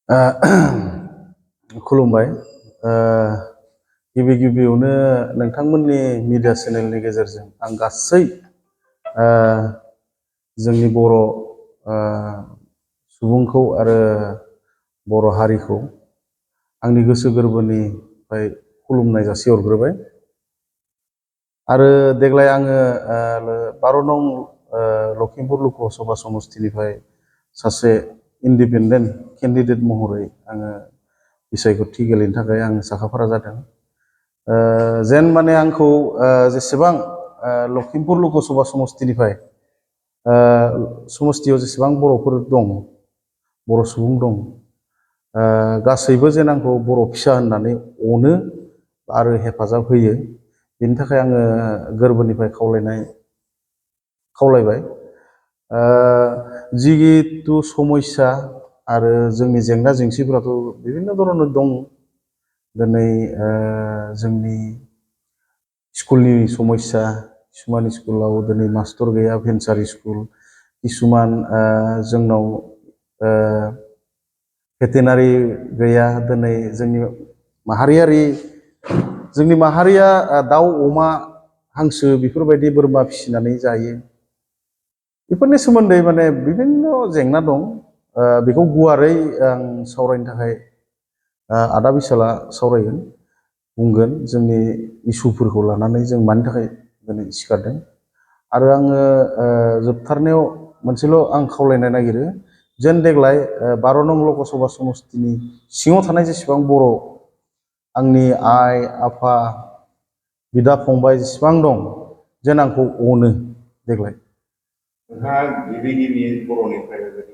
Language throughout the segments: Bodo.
खुलुमबाय। गिबि गिबियावनो नोंथांमोननि मिडिया चेनेलनि गेजेरजों आं गासै जोंनि बर' सुबुंखौ आरो बर' हारिखौ आंनि गोसो गोरबोनिफ्राय खुलुमनाय जासिहरग्रोबाय। आरो देग्लाय आङो 12 नं लखिमपुर लकसभा समस्तिनिफ्राय सासे इन्डिपेन्डेन्ट केन्डिडेट महरै आङो बिसायख'थि गेलेनो थाखाय आं साखाफारा जादों। जेन माने आंखौ जेसेबां लखिमपुर लकसभा समस्तिनिफ्राय समस्तियाव जेसेबां बर'फोर दं, बर' सुबुं दं, गासैबो जेन आंखौ बर' फिसा होननानै अनो आरो हेफाजाब होयो, बेनि थाखाय आङो गोरबोनिफ्राय खावलायबाय। जिहेतु समस्या आरो जोंनि जेंना जेंसिफोराथ' बिभिन्न धरনের दं। दिनै जोंनि स्कुलनि समस्या, किसुमान स्कुलाव दिनै मास्टर गैया, भेन्सार स्कुल, किसुमान जोंनाव भेटेनारि गैया। दिनै जोंनि माहारिया दाउ, अमा, हांसो बेफोरबायदि बोरमा फिसिनानै जायो। बेफोरनि सोमोन्दै माने बिभिन्न जेंना दं। बेखौ गुवारै आं सावरायनो थाखाय आदा बिसाला सावरायगोन, बुंगोन जोंनि इसुफोरखौ लानानै जों मानि थाखाय दिनै सिखारदों। आरो आङो जोबथारनायाव मोनसेल' आं खावलायनो नागिरो, जेन देग्लाय 12 नं लकसभा समस्तिनि सिङाव थानाय जेसेबां बर' आंनि आइ आफा बिदा फंबाय जेसेबां दं, जेन आंखौ अनो देग्लाय। नोंथाङा गिबि बर'निफ्राय बेबायदि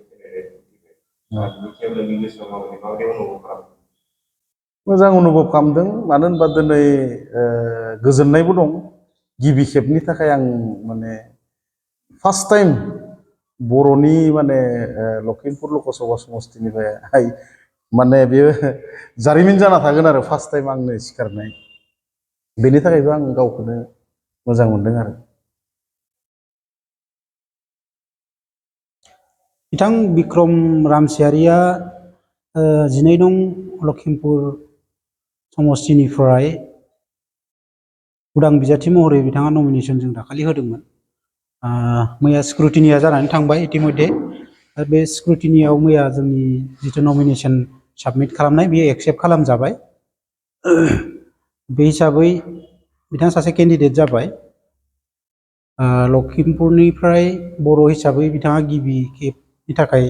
मोजां अनुभब खालामदों। मानो होनबा दिनै गोजोननायबो दं। गिबि खेबनि थाखाय आं माने फार्स्ट टाइम बर'नि माने लखिमपुर लकसभा समस्तिनिफ्राय माने बेयो जारिमिन जाना थागोन आरो फार्स्ट टाइम आंनो सिखारनाय। बेनि थाखायबो आं गावखौनो मोजां मोनदों आरो। बिथां बिक्रम रामसियारिया 12 नं लखिमपुर समस्तिनिफ्राय उदां बिजाथि महरै बिथाङा नमिनेसन जों दाखालि होदोंमोन। मैया स्क्रुटिनिया जानानै थांबाय इतिमध्ये। बे स्क्रुटिनियाव मैया जोंनि जिथु नमिनेसन साबमिट खालामनाय बेयो एक्सेप्ट खालामजाबाय। बे हिसाबै बिथाङा सासे केन्डिडेट जाबाय। लखिमपुरनिफ्राय बर' हिसाबै बिथाङा गिबि खेबनि थाखाय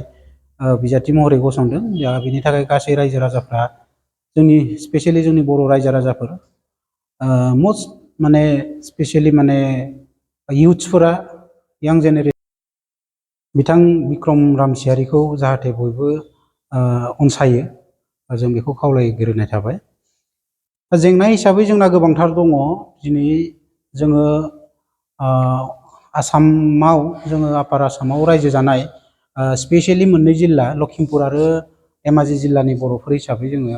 बिजाथि महरै गसंदों। दा बेनि थाखाय गासै रायजो राजाफ्रा जोंनि स्पेसियेलि जोंनि बर' रायजो राजाफोर, मस्ट माने स्पेसियेलि माने इयुथ्सफोरा, यां जेनेरेसन बिथां बिक्रम रामसियारिखौ जाहाथे बयबो अनसायो, जों बेखौ खावलायग्रोनाय थाबाय। जेंना हिसाबै जोंना गोबांथार दङ। दिनै जोङो आसामाव, जोङो आपार आसामाव रायजो जानाय स्पेसियेलि मोननै जिल्ला लखिमपुर आरो धेमाजि जिल्लानि बर'फोर हिसाबै जोङो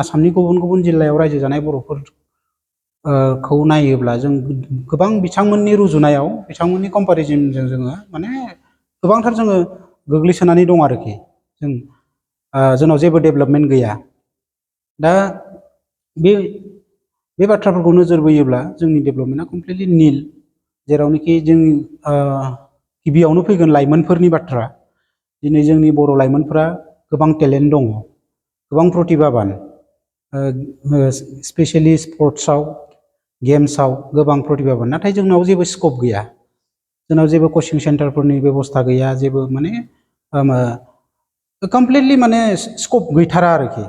आसामनि गुबुन गुबुन जिल्लायाव रायजो जानाय बर'फोरखौ नायोब्ला जों गोबां बिथांमोननि रुजुनायाव, बिथांमोननि कम्पेरिजनजों जोङो माने गोबांथार जोङो गोग्लैसोनानै दं आरोखि। जोंनाव जेबो डेभेलपमेन्ट गैया। दा बे बाथ्राफोरखौ नोजोर बोयोब्ला जोंनि डेभेलपमेन्टआ कमप्लिटलि निल। जेरावनोखि जों गिबियावनो फैगोन लाइमोनफोरनि बाथ्रा। दिनै जोंनि बर' लाइमोनफोरा गोबां टेलेन्ट दङ, गोबां प्रतिभाबान, स्पेसियेलि स्पर्ट्सआव, गेम्सआव गोबां प्रतिभाबान। नाथाय जोंनाव जेबो स्कप गैया। जोंनाव जेबो कचिं सेन्टारफोरनि बेबस्था गैया, जेबो माने कमप्लिटलि माने स्कप गैथारा आरोखि।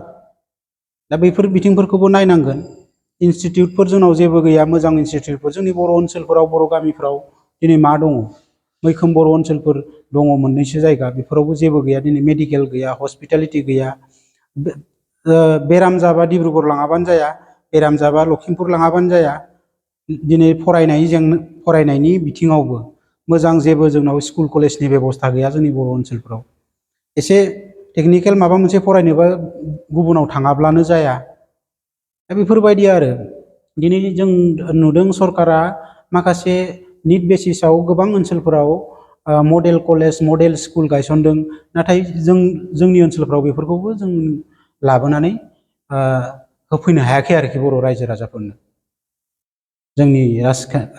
दा बेफोर बिथिंफोरखौबो नायनांगोन। इनस्टिटिउटफोर जोंनाव जेबो गैया, मोजां इनस्टिटिउटफोर। जोंनि बर' ओनसोलफोराव, बर' गामिफ्राव दिनै मा दङ? मैखोम बर' ओनसोलफोर दङ मोननैसो जायगा, बेफोरावबो जेबो गैया। दिनै मेडिकेल गैया, हस्पिटालिटि गैया। बेराम जाबा डिब्रुगड़ लाङाबानो जाया, बेराम जाबा लखिमपुर लाङाबानो जाया। दिनै फरायनायनि बिथिङावबो मोजां जेबो जोंनाव स्कुल कलेजनि बेबस्था गैया जोंनि बर' ओनसोलफ्राव। एसे टेकनिकेल माबा मोनसे फरायनोबा गुबुनाव थाङाब्लानो जाया। दा बेफोरबायदि आरो दिनै जों नुदों सरकारा माखासे निड बेसिसाव गोबां ओनसोलफोराव मडेल कलेज मडेल स्कुल गायसनदों नाथाय जोंनि ओनसोलफ्राव बेफोरखौबो जों लाबोनानै होफैनो हायाखै आरोखि बर' रायजो राजाफोरनो जोंनि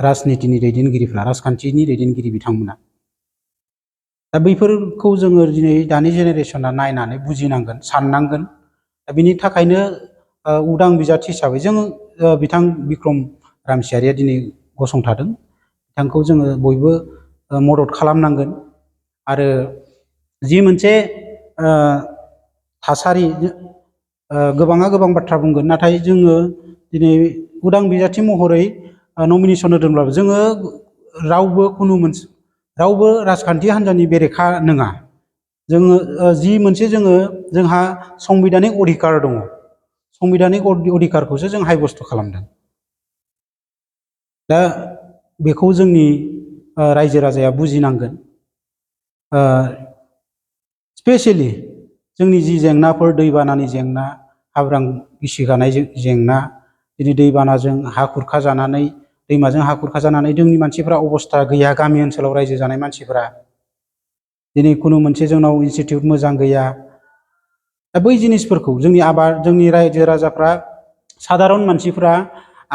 राजनितिनि दैदेनगिरिफ्रा राजखान्थिनि दैदेनगिरि बिथांमोना दा बैफोरखौ जोङो दिनै दानि जेनेरेसना नायनानै बुजिनांगोन साननांगोन दा बिनि थाखायनो उदां बिजाथि हिसाबै जों बिथां बिक्रम रामसियारिया दिनै गसंथादों बिथांखौ जोङो बयबो मदद खालामनांगोन आरो जि मोनसे थासारि गोबाङा गोबां बाथ्रा बुंगोन नाथाय जोङो दिनै उदां बिजाथि महरै नमिनेसन होदोंब्लाबो जोङो रावबो राजखान्थि हान्जानि बेरेखा नङा जोङो जि मोनसे जोंहा संबिधानिक अधिकार दङ संबिधानिक अधिकारखौसो जों हायबस्त खालामदों दा बेखौ जोंनि रायजो राजाया बुजिनांगोन स्पेसियेलि जोंनि जि जेंनाफोर दैबानानि जेंना हाब्रां गिसिगानाय जेंना दिनै दैबानाजों हा खुरखाजानानै दैमाजों हा खुरखाजानानै जोंनि मानसिफ्रा अबस्था गैया गामि ओनसोलाव रायजो जानाय मानसिफोरा दिनै खुनु मोनसे जोंनाव इनस्टिटिउट मोजां गैया दा बै जिनिसफोरखौ जोंनि रायजो राजाफ्रा सादारन मानसिफ्रा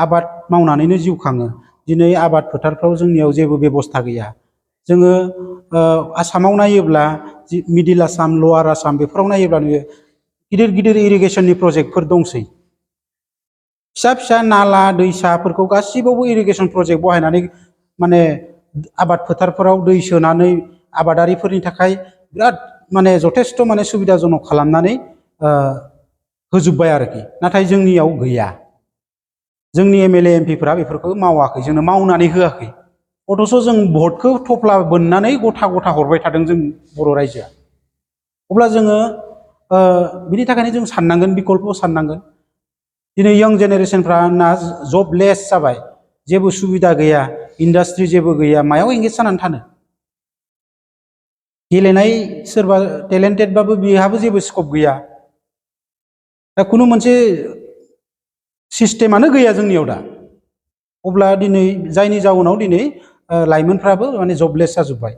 आबाद मावनानैनो जिउ खाङो दिनै आबाद फोथारफ्राव जोंनियाव जेबो बेबस्था गैया जोङो आसामाव नायोब्ला मिडिल आसाम लवार आसाम बेफोराव नायोब्ला नुयो गिदिर गिदिर इरिगेसननि प्रजेक्टफोर दंसै फिसा फिसा नाला दैसाफोरखौ गासिबावबो इरिगेसन प्रजेक्ट बहायनानै माने आबाद फोथारफोराव दै सोनानै आबादारिफोरनि थाखाय बिराद माने जथेस्थ' माने सुबिदाजनक खालामनानै होजोब्बाय आरोखि नाथाय जोंनियाव गैया जोंनि एमएलए एमपिफ्रा बेफोरखौ मावाखै जोंनो मावनानै होआखै अथ'स' जों भटखौ थफ्ला बोननानै गथा गथा हरबाय थादों जों बर' रायजोआ अब्ला जोङो बिनि थाखायनो जों साननांगोन बिकल्प साननांगोन दिनै यं जेनेरेसनफ्रा ना जबलेस जाबाय जेबो सुबिदा गैया इन्डास्ट्रि जेबो गैया मायाव एंगेज जानानै थानो गेलेनाय सोरबा टेलेन्टेडबाबो बेहाबो जेबो स्कप गैया दा खुनु मोनसे सिस्टेमानो गैया जोंनियाव दा अब्ला दिनै जायनि जाउनाव दिनै लाइमोनफ्राबो माने जबलेस जाजोब्बाय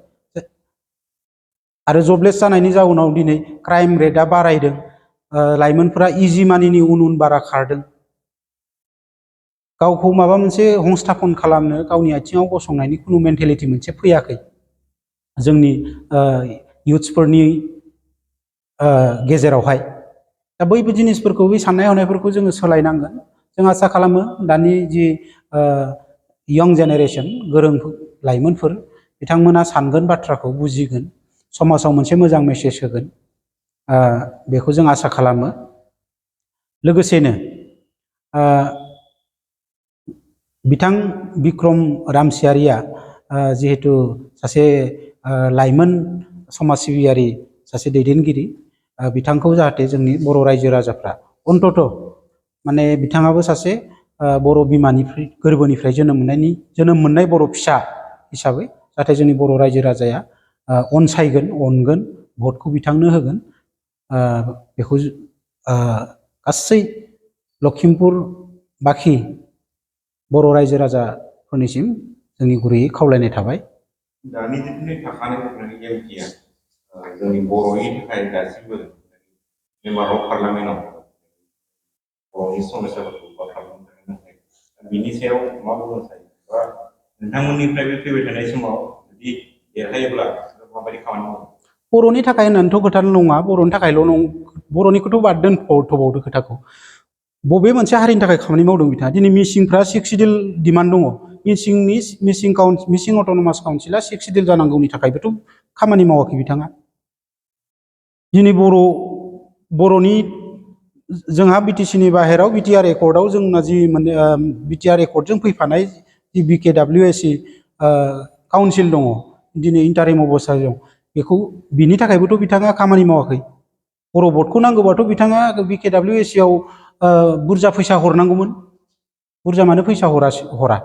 आरो जबलेस जानायनि जाउनाव दिनै क्राइम रेटआ बारायदों लाइमोनफ्रा इजि मानिनि उन बारा खारदों गावखौ माबा मोनसे हंस्थापन खालामनो गावनि आथिङाव गसंनायनि खुनु मेन्टेलिटि मोनसे फैयाखै जोंनि इयुथ्सफोरनि गेजेरावहाय दा बैबो जिनिसफोरखौ बै साननाय हनायफोरखौ जोङो सोलायनांगोन जों आसा खालामो दानि जि यं जेनेरेसन गोरों लाइमोनफोर बिथांमोना सानगोन बाथ्राखौ बुजिगोन समाजाव मोनसे मोजां मेसेज होगोन बेखौ जों आसा खालामो लोगोसेनो बिथां बिक्रम रामसियारिया जिहेतु सासे लाइमोन समाज सिबियारि सासे दैदेनगिरि बिथांखौ जाहाथे जोंनि बर' रायजो राजाफ्रा अन्तत माने बिथाङाबो सासे बर' बिमानिफ्राय गोरबोनिफ्राय जोनोम मोननाय बर' फिसा हिसाबै जाहाथे जोंनि बर' रायजो राजाया अनसायगोन अनगोन भटखौ बिथांनो होगोन बेखौ गासै लखिमपुर बाखि बर' रायजो राजाफोरनिसिम जोंनि गुरैयै खावलायनाय थाबाय दानि जिथुनि थाखानाय एमपिया जोंनि बर'नि थाखाय दासिमबो मेम्बार अफ पार्लामेन्टआव बर'नि समस्याफोरखौ खालामनो थाखाय बिनि सायाव मा बुंनो सानो बा नोंथांमोननिफ्राय फैबाय थानाय समाव जुदि देरहायोब्ला माबायदि खामानि मावो बर'नि थाखाय होननानैथ' खोथा नङा बर'नि थाखायल' बर'निखौथ' बाद दोनथ'बावदो खोथाखौ बबे मोनसे हारिनि थाखाय खामानि मावदों बिथाङा दिनै मिसिंफ्रा 6 सिडिउल डिमान्ड दङ मिसिं अट'नमास काउन्सिला 6 सिडिउल जानांगौनि थाखायबोथ' खामानि मावाखै बिथाङा दिनै बर'नि जोंहा बिटिसिनि बाहेराव बिटिआर एकर्डआव जोंना जि माने बिटिआर एकर्डजों फैफानाय जि बिकेडब्लिउएसि काउन्सिल दङ दिनै इन्टारिम अबस्थायाव बेखौ बिनि थाखायबोथ' बिथाङा खामानि मावाखै बर' भटखौ नांगौबाथ' बिथाङा बिकेडब्लिउएसिआव बुरजा फैसा हरनांगौमोन बुरजा मानो फैसा हरा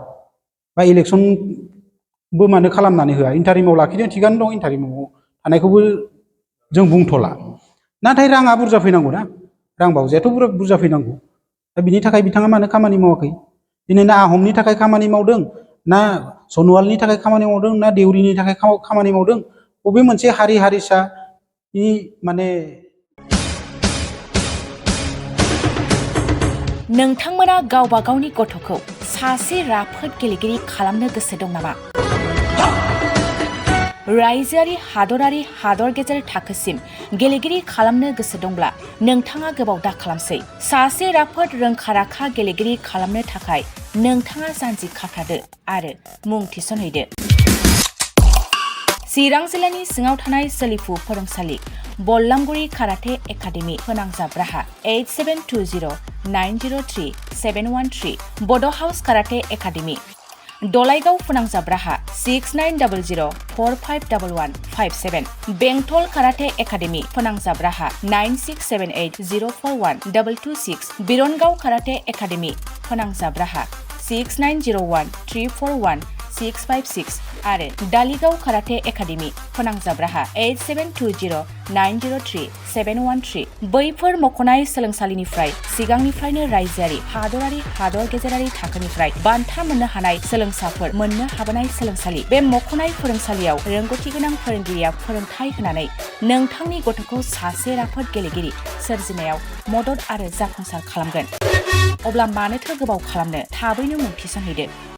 बा इलेक्सनबो मानो खालामनानै होआ इन्टारिमाव लाखिदों थिगानो दं इन्टारिमाव थानायखौबो जों बुंथ'ला नाथाय राङा बुरजा फैनांगौ ना रां बावजायाथ' बुरजा फैनांगौ दा बिनि थाखाय बिथाङा मानो खामानि मावाखै दिनै ना आहमनि थाखाय खामानि मावदों ना सनवालनि थाखाय खामानि मावदों ना देउरिनि थाखाय खामानि मावदों बबे मोनसे हारि हारिसानि माने नोंथांमोना गावबा गावनि गथ'खौ सासे राफोद गेलेगिरि खालामनो गोसो दं नामा? रायजोआरि हादरारि हादर गेजेर थाखोसिम गेलेगिरि खालामनो गोसो दंब्ला नोंथाङा गोबाव दा खालामसै। सासे राफोद रोंखा-राखा गेलेगिरि खालामनो थाखाय नोंथाङा जानजि खाफ्रादो आरो मुं थिसनहैदो। चिरां जिल्लानि सिङाव थानाय सोलिफु फोरोंसालि बल्लामगुरि काराटे एकाडेमि फोनांजाब राहा 8720903713 बड' हाउस काराटे एकाडेमि दलाइगाव फोनांजाब राहा 6900451157 बेंटल काराटे एकाडेमि फोनांजाब राहा 9678041226 बिरनगाव काराटे एकाडेमि फोनांजाब राहा 6901341656 आरो दालिगाव काराटे एकाडेमि फोनांजाब राहा 8720903713 बैफोर मख'नाय सोलोंसालिनिफ्राय सिगांनिफ्रायनो रायजोआरि हादरारि हादर गेजेरारि थाखोनिफ्राय बान्था मोननो हानाय सोलोंसाफोर मोननो हाबोनाय सोलोंसालि। बे मख'नाय फोरोंसालियाव रोंगौथि गोनां फोरोंगिरिया फोरोंथाय होनानै नोंथांनि गथ'खौ सासे राफोद गेलेगिरि सोरजिनायाव मदद आरो जाफुंसार खालामगोन। अब्ला मानोथो गोबाव खालामनो, थाबैनो मुं थिसनहैदो।